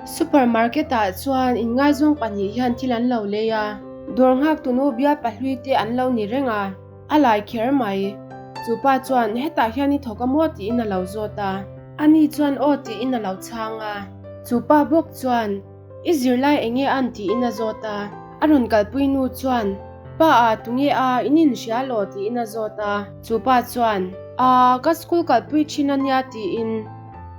Supermarket ah chuan inngaizawng pahnih hian thil an lo lei a, dawr nghak tunu bial pahlui te an lo ni reng a, a lai kher mai. Chu pa chuan hetah hian i thawk a maw tiin a lo zawt a, ani chuan aw tiin a lo chhang a. Chu pa bawk chuan I zirlai eng nge an tiin a zawt a, a rawn kalpui nu chuan Pa a, tunge a, in inhria law tiin a zawt a, chu pa chuan A, ka school kalpui thin a nia tiin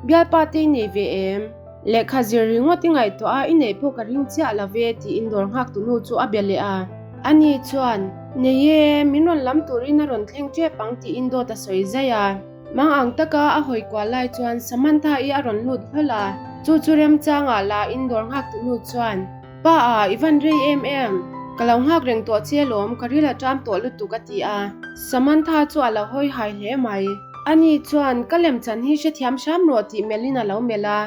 Bialpa te i nei ve em? Lehkha zir ringawt i ngaihtuah a, i neih pawh ka ring chiah lo ve tiin dawr nghak tu nu chu a bia leh a, ani chuan Nei e, min rawn lam turin a rawn thleng tep ang tiin dawt a sawi zai a. Mang ang taka a hawi kual lai chuan Samantha-i a rawn lut hlawl a, chu chu remchangah la in dawr nghak tu nu chuan, Pa a, i van rei em em? Ka lo nghak reng tawh che alawm, ka ril a ṭam tawh lutuk a ti a. Samantha chu a lo hawi hai hle mai. Ani chuan, Ka lemchan hi hrethiam hram rawh tih melhin a lo melh a.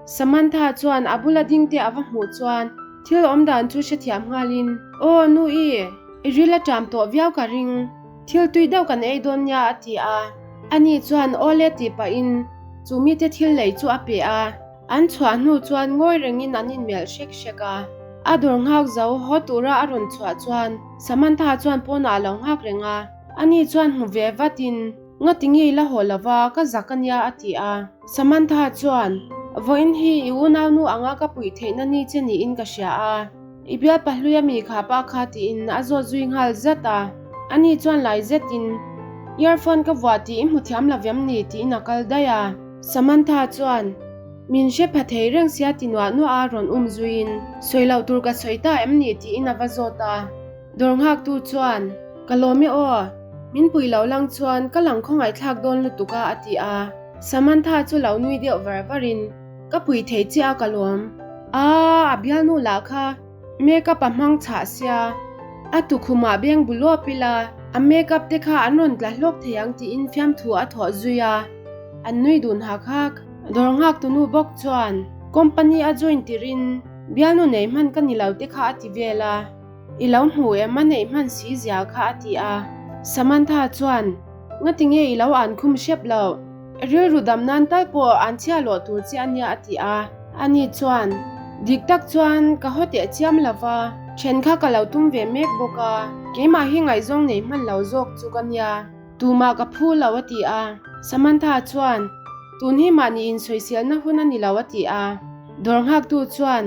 Samantha chuan a bula ding te a va hmuh chuan thil awm dan chu hrethiam nghalin, Aw, nu-i, i ril a ṭam tawh viau ka ring. Thil tui deuh kan ei dawn nia a ti a, ani chuan awle tih pahin chu mite thil lei chu a pe a, an chhuah hnu chuan ngawi rengin an inmelh hrek hrek a. A dawr nghak zo haw tura a rawn chhuah chuan Samantha chuan pawnah a lo nghak reng a, ani chuan hmu ve vatin Ngati nge i la haw lova ka zak a nia a ti a. Samantha chuan Vawiin hi i unaunu anga ka puih theihna ni che niin ka hria a. I bial pahlui a mi kha pa kha tiin a zawt zui nghal zat a, ani chuan lai zetin earphone ka vuah tih i hmu thiam lo vem ni tiin a kal daih a. Samantha chuan min hre pha thei reng sia ti nuah nuah a rawn um zuiin sawi loh tur ka sawi ta em ni tiin a va zawt a. Dawr nghaktu chuan ka lawm e aw, min pui lo lang chuan ka lang khawngaihthlak dawn lutuk a a ti a. Samantha chu lo nui deuh var varin Ka pui thei chiah a ka lawm. Aa a bialnu lah kha makeup a hmang chhah sia, a tukhumah beng bu lawp ila a makeup te kha an rawn tla hlawk thei ang tiin fiamthu a thawh zui a, an nui dun hak hak. Dawr nghak tunu bawk chuan company a join tirin bialnu nei hman ka ni lo te kha a ti vel a, I lo hmu em a neih hman si zia kha a ti a. Samantha chuan Ngati nge i lo an khum hrep loh? Rilru dam nan tal pawh an chhia lawh tur che a nia a ti a. Ani chuan, Dik tak chuan ka haw teh chiam lo va, then kha ka lo tum ve mek bawk a, keimah hi ngaihzawng nei hman lo zawk chu ka nia, tumah ka phu lo a ti a. Samantha chuan, Tun hi mahni insawiselna hun a ni lo a ti a. Dawr nghaktu chuan,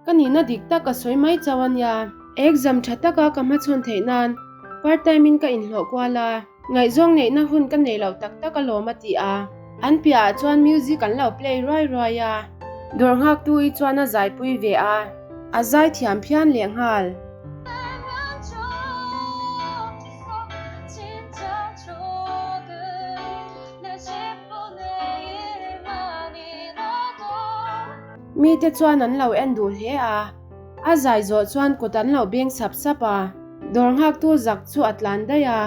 Ka nihna dik tak ka sawi mai chauh a nia. Exam tha taka ka hmachhawn theih nan part time in ka inhlawh kual a, ngaihzawng neihna hun ka nei loh tak tak alawm a ti a. An piahah chuan music an lo play ruai ruai a. Dawr nghaktu i chuan a zaipui ve a, a zai thiam phian lehnghal. Mite chuan an lo en duh hle a, a zai zawh chuan kut an lo beng sap sap a. Dawr nghaktu zak chu a tlan daih a,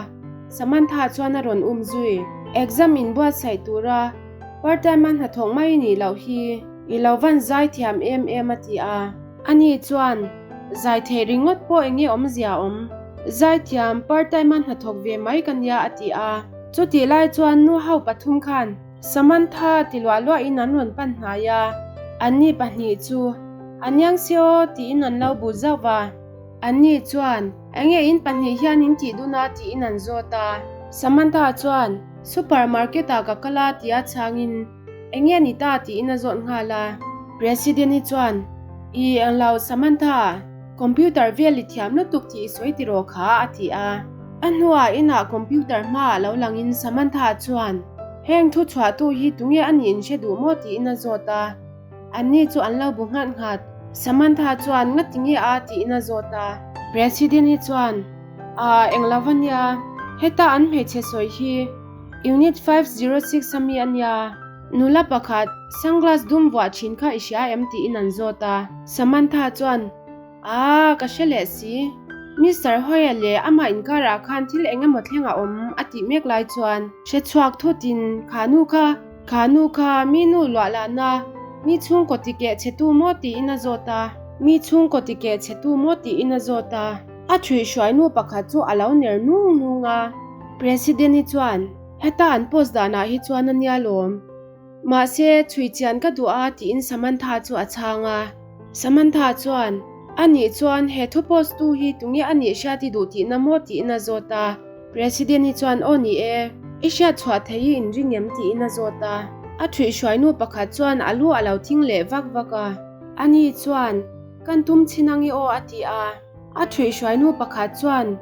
Samantha chuan a rawn um zui. Exam inbuatsaih tura part time a hnathawk mai nih loh hi i lo van zai thiam em em a ti a. Ani chuan, Zai theih ringawt pawh eng nge awmzia awm? Zai thiam part time a hnathawk ve mai ka nia a ti a. Chutih lai chuan nu ho pathum khan Samantha ti luah luahin an rawn pan hnai a, anni pahnih chu a niang si aw tiin an lo bu zauh va. Anni chuan, Enge in pahnih hian in tih dun a? tiin an zawt a. Samantha chuan, Super market ah ka kal a tia chhangin, Enge ni ta? tiin a zawt nghal a. President-i chuan, I englo Samantha, Computer vel i thiam lutuk tih i sawi tiraw kha a ti a. A hnuah inah computer hmaah lo langin Samantha chuan, Heng thu chhuahtu hi tunge a nih in hre duh maw tiin a zawt a. Anni chu an lo bu nghat nghat. Samantha chuan ngati nge a tiin a zawt a. President-i chuan, Aa eng lo va nia, heta an hmeichhe sawi hi Unit 506 a mi a nia. Nula pakhat, sunglass dum vuah thin kha i hria em tiin an zawt a. Samantha chuan, Aaa, ka hre leh si. Mister Hoya leh amah inkarah khan thil eng emaw thleng a awm a tih mek lai chuan hre chhuak thutin, Kha nu kha, kha nu kha, mi nu luah lana, mi chhungkaw ti keh chhe tu maw tiin a zawt a. Mi chhungkaw ti keh chhe tu maw tiin a zawt a. A ṭhuihhruai nu pakhat chu a lo ner nung nung a. President-i chuan, Heta an post danah hi chuan a nia lawm. Mahse, chhui chian ka duh a tiin Samantha chu a chhang a. Samantha chuan, A nih chuan he thu post tu hi tunge a nih hriat i duh tihna maw tiin a zawt a. President hi chuan aw ni e, i hriat chhuah thei i inring em tiin a zawt a. A thuihhruainu pakhat chuan a lu a lo thing leh vak vak a. Ani chuan, Kan tum chhin ang i aw a ti a. A thuihhruainu pakhat chuan,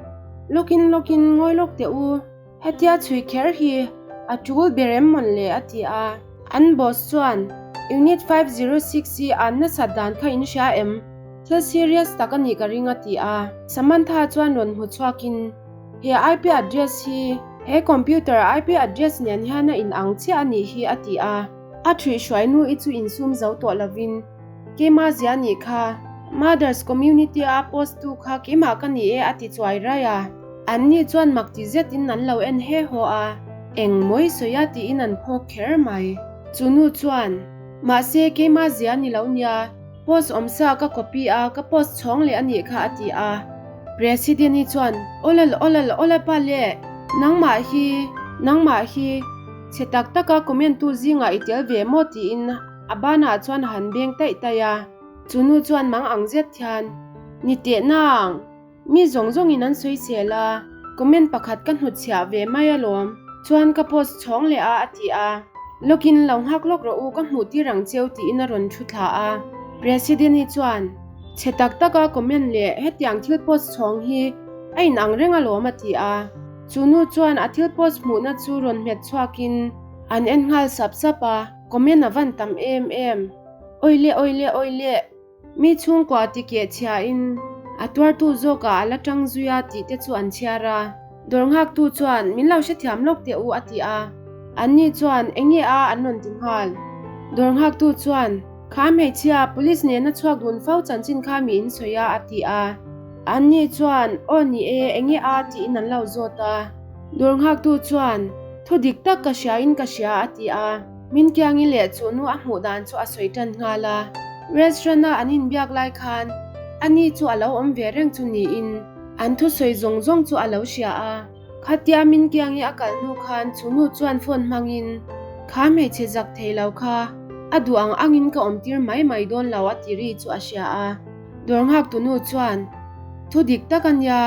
Lawkin lawkin ngawi lawk teh u, hetia chhui kher hi a tul ber em mawn le a ti a. An boss chuan, Unit 506 hi an nasat dan kha in hria em? Thil serious tak a nih ka ring a ti a. Samantha chuan rawn hmu chhuakin, He IP address hi he computer IP address nen hian a inang chiah a nih hi a ti a. A thuihhruai nu i chu insum zo tawh lovin, Keimah zia nih kha, Mothers Community a post tu kha keimah ka ni e a ti chuai rai a. An ni chuan mak ti zetin an lo en he haw a, eng mawi sawi a tiin an phawk kher mai. Chu nu chuan, Mahse keimah zia ni lo nia, Post awmsa ka copy a, ka post chhawng leh a nih kha a ti a. President-i chuan, Awlal, awlal, awla pa le, nangmah hi, nangmah hi, chhe tak taka comment tu zingah i tel ve maw tiin a banah chuan a han beng taih taih a. Chu nu chuan mang ang zet hian, Ni teh nang! Mi zawng zawngin an sawi sel a, comment pakhat ka hnutchhiah ve mai alawm. Chuan ka post chhawng leh a a ti a. Lawkin lo nghak lawk rawh u ka hmuh tir ang cheu tiin a rawn thu thla a. President-i chuan, Chhe tak taka comment leh hetiang thil post chhawng hi a inang reng alawm a ti a. Chu nu chuan a thil post hmuhna chu rawn hmet chhuakin an en nghal sap sap a, comment a van tam em em. Awile awile awile! Mi chhungkua ti keh chhiain a tuartu zawkah a la tang zui a tih te chu an chhiar a. Dawr nghaktu chuan min lo hrethiam lawk teh u a ti a. Anni chuan eng nge a an rawn ti nghal. Dawr nghaktu chuan kha hmeichhia police nena chhuak dun fo chanchin kha mi in sawi a a ti a. Anni chuan aw ni e eng nge a tiin an lo zawt a. Dawr nghaktu chuan thu dik tak ka hria in ka hria a ti a. Min kiangi leh chu nu a hmuh dan chu a sawi tan nghal a. Restaurant a an inbiak lai khan ani chu a lo awm ve reng chu niin an thusawi zawng zawng chu a lo hria a. Khatia min kiangi a kal hnu khan chu nu chuan phone hmangin kha hmeichhe zak thei lo kha a duh ang angin ka awm tir mai mai dawn lo a ti ri chu a hria a. Dawr nghak tu nu chuan thu dik tak a nia.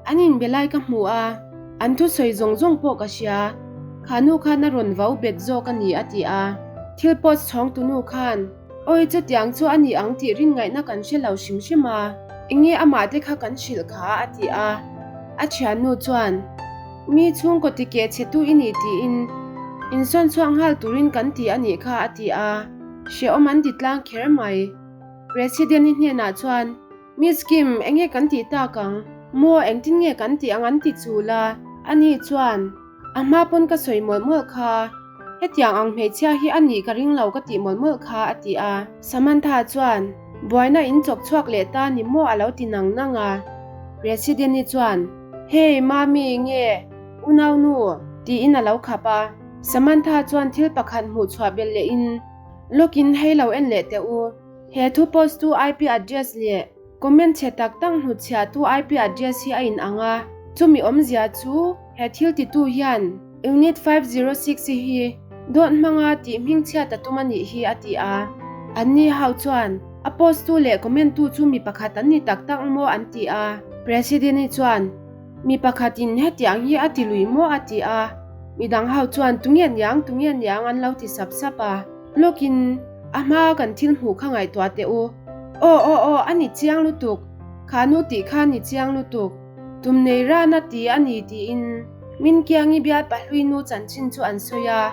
An inbe lai ka hmu a, an thusawi zawng zawng pawh ka hria. Kha nu khan a rawn vau bet zawk a ni a ti a. Thil post chhawng tu nu khan, Awi chutiang chu a ni ang tih rin ngaihna kan hre lo hrim hrim a, enge amah te kha kan hrilh kha a ti a. A thiannu chuan, Mi chhungkaw ti keh chhe tu i ni tiin insawn chhuak nghal turin kan ti a nih kha a ti a. Hrehawm an ti tlang kher mai. President-i hnenah chuan, Miss Kim, enge kan tih tak ang? Maw, engtin nge kan tih ang an ti chul a. Ani chuan, A hma pawn ka sawi mawlh mawlh kha. Hetiang ang hmeichhia hi a nih ka ring lo ka tih mawlh mawlh kha, a ti a. Samantha chuan, Buaina in chawk chhuak leh ta ni maw a lo ti nang nang a. President-i chuan, Hey, Mami, nge, unaunu? tiin a lo khap a. Samantha chuan thil pakhat hmuh chhuah belh lehin, Lawkin hei lo en leh teh u. He thu post tu IP address leh comment chhe tak tak hnutchhiah tu IP address hi a in ang a, chumi awmzia chu he thil titu hian Unit 506 hi dawt hmanga tih hmingchhiat a tum a nih hi a ti a. Anni ho chuan a post tu leh comment tu chu mi pakhat an ni tak tak maw an ti a. President-i chuan Mi pakhatin hetiang hi a ti lui maw a ti a, midang ho chuan tunge niang tunge niang an lo ti sap sap a. Lawkin a hmaa kan thil hmuh kha ngaihtuah teh u. Aw aw aw a ni chiang lutuk, kha nu tih kha ni chiang lutuk, tum nei ran a ti a ni tiin min kiangi bial pahlui nu chanchin chu an sawi a,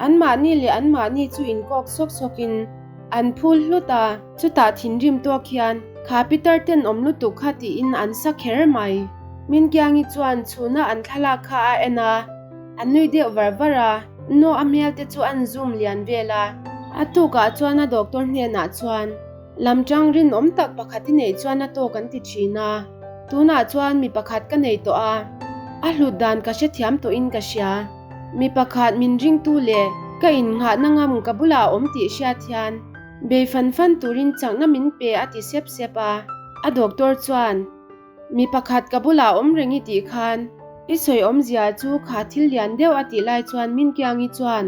anmahni leh anmahni chu inkawk sawk sawkin an phul hlut a. Chutah thinrim tawk hian kha pitar tenawm lutuk kha tiin an sa kher mai. Min kiangi chuan chhuna an thlalak kha a en a, a nui deuh var var a, no a hmel te chu an zoom lian vel a. A tukah chuan a doctor hnenah chuan lamtang rinawm tak pakhat i neih chuan a tawk an ti thin a, tunah chuan mi pakhat ka nei tawh a, a hlut dan ka hrethiam tawhin ka hria. Mi pakhat min ringtu leh ka innghahna ngam ka bulah a awm tih hriat hian Bei fan fan turin chakna min pe a ti sep sep a. A doctor chuan, Mi pakhat ka bulah awm reng i tih khan i sawi awmzia chu kha thil lian deuh a tih lai chuan min kiangi chuan.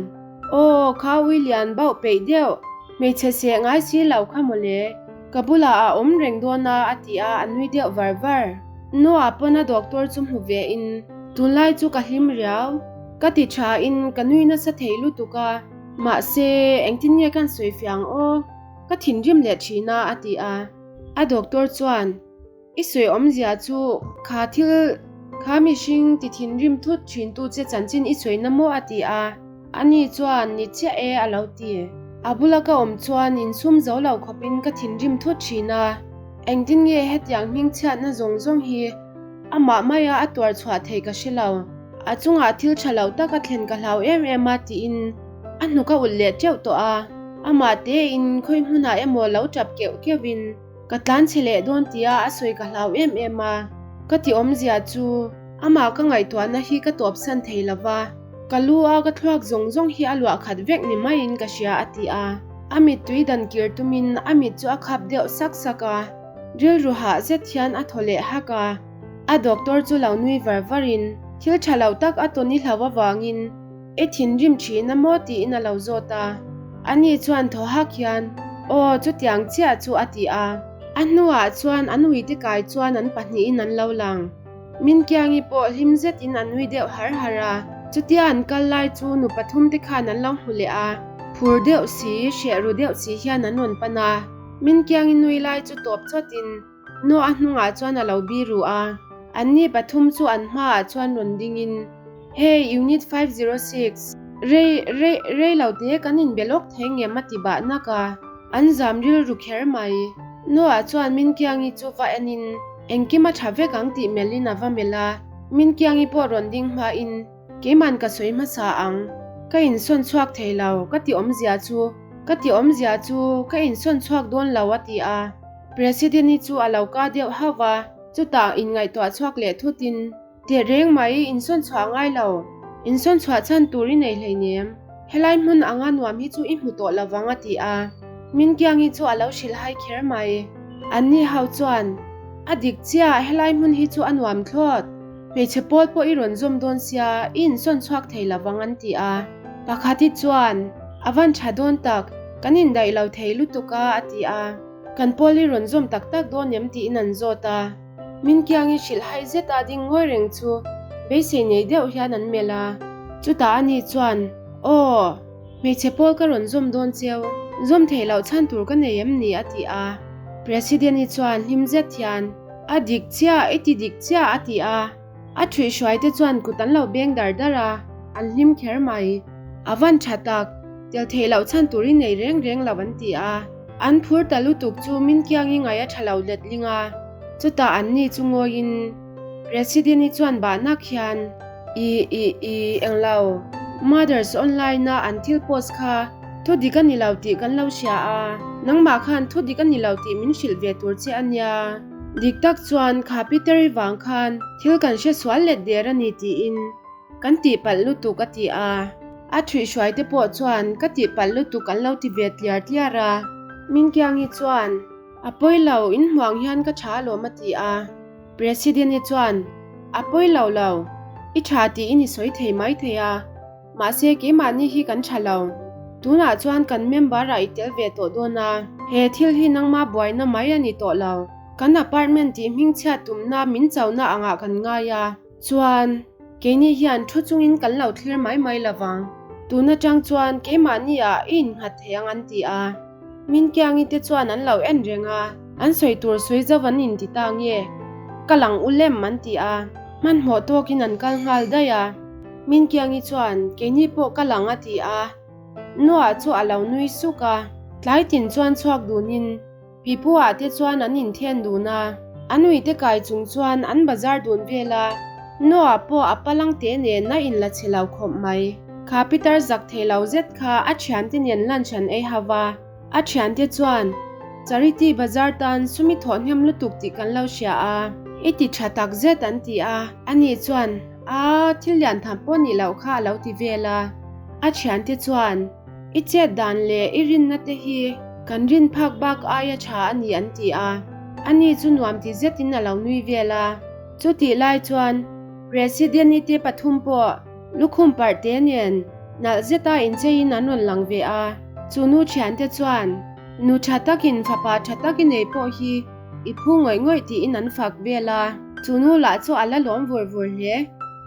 Aw, kha ui lian bauh peih deuh, hmeichhe seh ngai si lo kha mawle. Ka bulah a awm reng dawn a, a ti a, a nui deuh var var. Noah pawn a doctor chu hmu ve in, Tunlai chu ka hlim riau. Ka ti tha in ka nui nasa thei lutuk a, mahse engtin nge kan sawi fiang aw? Ka thinrim leh thin a, a ti a. A doctor chuan, I sawi awmzia chu kha thil kha mihring ti thinrim thut thin tu che chanchin i sawi na maw? a ti a. Ani chuan, Ni chiah e, a lo ti. A bula ka awm chuan insum zo lo khawpin ka thinrim thut thin a. Engtin nge hetiang hmingchhiatna zawng zawng hi amah maia a tuar chhuah theih ka hre lo. A chungah thil tha lo tak a thlen ka hlau em em a tiin a hnuk a ulh leh teuh tawh a. Amah tein khawi hmunah emaw lo tap keuh keuhin ka tlan chhe leh dawn tia a sawi ka hlau em em a. Ka ti awmzia chu amah ka ngaihtuahna hi ka tawpsan thei lo va, ka lu a ka thluak zawng zawng hi a luah khat vek ni maiin ka hria a ti a. A mittui dan kir tumin a mit chu a khap deuh sak sak a, rilru hah zet hian a thaw leh hak a. A doctor chu lo nui var varin thil tha lo tak a tawn i hlau avangin i thinrim thin a maw tiin a lo zawt a. Ani chuan thaw hak hian Aw chutiang chiah chu a ti a. A hnuah chuan an uite kai chuan an pahnihin an lo lang. Minkiangi pawh hlim zetin a nui deuh har har a, chutia an kal lai chu nu pathum te khan an lo hmu leh a, phur deuh si, hreh ru deuh si hian an rawn pan a. Minkiangi nui lai chu tawp chawtin nu a hnungah chuan a lo bi ru a, anni pathum chu an hmaah chuan rawn dingin, Hey, Unit 506, rei, rei, rei lo te kan inbe lawk thei ngem a ti bah nak a, an zam rilru kher mai. Noah chuan Minkiangi chu va enin, Engkim a tha vek ang tih melhin a va melh a, Minkiangi pawh rawn ding hmain, Keiman ka sawi hmasa ang, ka insawn chhuak thei lo, ka ti awmzia chu, ka ti awmzia chu, ka insawn chhuak dawn lo a ti a. President-i chu a lo ka deuh hauh va, chutah inngaihtuah chhuak leh thutin, Teh reng mai, insawn chhuah a ngai lo, insawn chhuah chhan tur i nei hleinem, helai hmun anga nuam hi chu i hmu tawh lovang a ti a. Minkiangi chu a lo hrilh hai kher mai. Anni ho chuan, A dik chiah, helai hmun hi chu a nuam thlawt. Hmeichhe pawl pawh i rawn zawm dawn sia, i insawn chhuak thei lovang an ti a. Pakhati chuan, A van tha dawn tak, kan indaih lo thei lutuk a a ti a. Kan pawl i rawn zawm tak tak dawn em tiin an zawt a. Minkiangi hrilh hai zet a ding ngawi reng chu beisei nei deuh hian an melh a. Chutah ani chuan, Aw, hmeichhe pawl ka rawn zawm dawn cheu, zawm theih loh chhan tur ka nei em ni? a ti a. President-i chuan hlim zet hian, A dik chiah, i ti dik chiah, a ti a. A ṭhuihhruai te chuan kut an lo beng dar dar a, an hlim kher mai. A van ṭha tak, tel theih loh chhan tur i nei reng reng lo an ti a. An phur ta lutuk chu Minkiangi ngai a ṭha lo letling a, chutah anni chu ngawiin President-i chuan bahnak hian, I, i, i, englo, Mothers Online-a an thil post kha thu dik a ni lo tih kan lo hria a, nangmah khan thu dik a ni lo tih min hrilh ve tur che a nia. Dik tak chuan kha Peter-i vang khan thil kan hre sual let der a ni tiin kan tihpalh lutuk a ti a. A ṭhuihhruai te pawh chuan ka tihpalh lutuk an lo ti ve tliar tliar a. Minkiangi chuan, A pawi lo, in hmuang hian ka ṭha alawm a ti a. President-i chuan, A pawi lo lo, i ṭha tiin i sawi thei mai thei a. Mahse keimahni hi kan tha lo. Tunah chuan kan member ah i tel ve tawh dawn a. He thil hi nangma buaina mai a ni tawh lo. Kan apartment tih hmingchhiat tumna min chona angah kan ngai a. Chuan, keini hian thu chungin kan lo thlir mai mai lo vang. Tun atang chuan keimahni ah i innghat thei ang an ti a. Minkiangi te chuan an lo en reng a. An sawi tur sawi zo an inti ta nge? Ka lang u lem an ti a. Hmanhmawh tawkin an kal nghal daih a. Minkiangi chuan, Keini pawh ka lang a ti a. Noah chu a lo nui suk a. Tlai tin chuan chhuak dunin Pipu-ah te chuan an inthen dun a. An uite kai chung chuan an bazar dun vel a. Noah pawh a palang te nen a inla chhe lo khawp mai. Kha Peter zak thei lo zet kha a thiante nen lunch an ei hau va. A thiante chuan, Charity Bazar tan sumi thawh hnem lutuk tih kan lo hria a, i ti tha tak zet an ti a. Ani chuan, Aa, thil lian tham pawh nih loh kha a lo ti vel a. A thiante chuan, I chet dan leh i rinna te hi kan rin phak bak aia tha a ni an ti a. Ani chu nuam ti zetin a lo nui vel a. Chutih lai chuan, President-i te pathum pawh lukhum parh te nen. Nalh zeta incheiin an rawn lang ve a, chu nu thiante chuan, Nu tha takin fapa tha tak i nei pawh hi i phu ngawih ngawih tiin an fak vel a, chu nu lah chu a la lawm vur vur hle.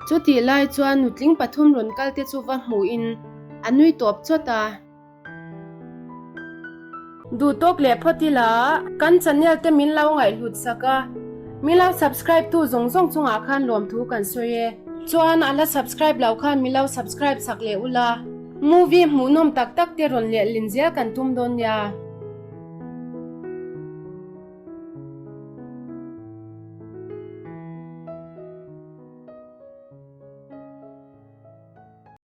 Chutih lai chuan nutling pathum rawn kal te chu va hmuhin a nui tawp chawt a. Duh tawk leh phawt ila kan channel te min lo ngaihhlut sak a, min lo subscribe tu zawng zawng chungah khan lawmthu kan sawi e. Chuan a la subscribe lo khan min lo subscribe sak leh ula, movie hmuhnawm tak tak te rawn lehlin zel kan tum dawn nia.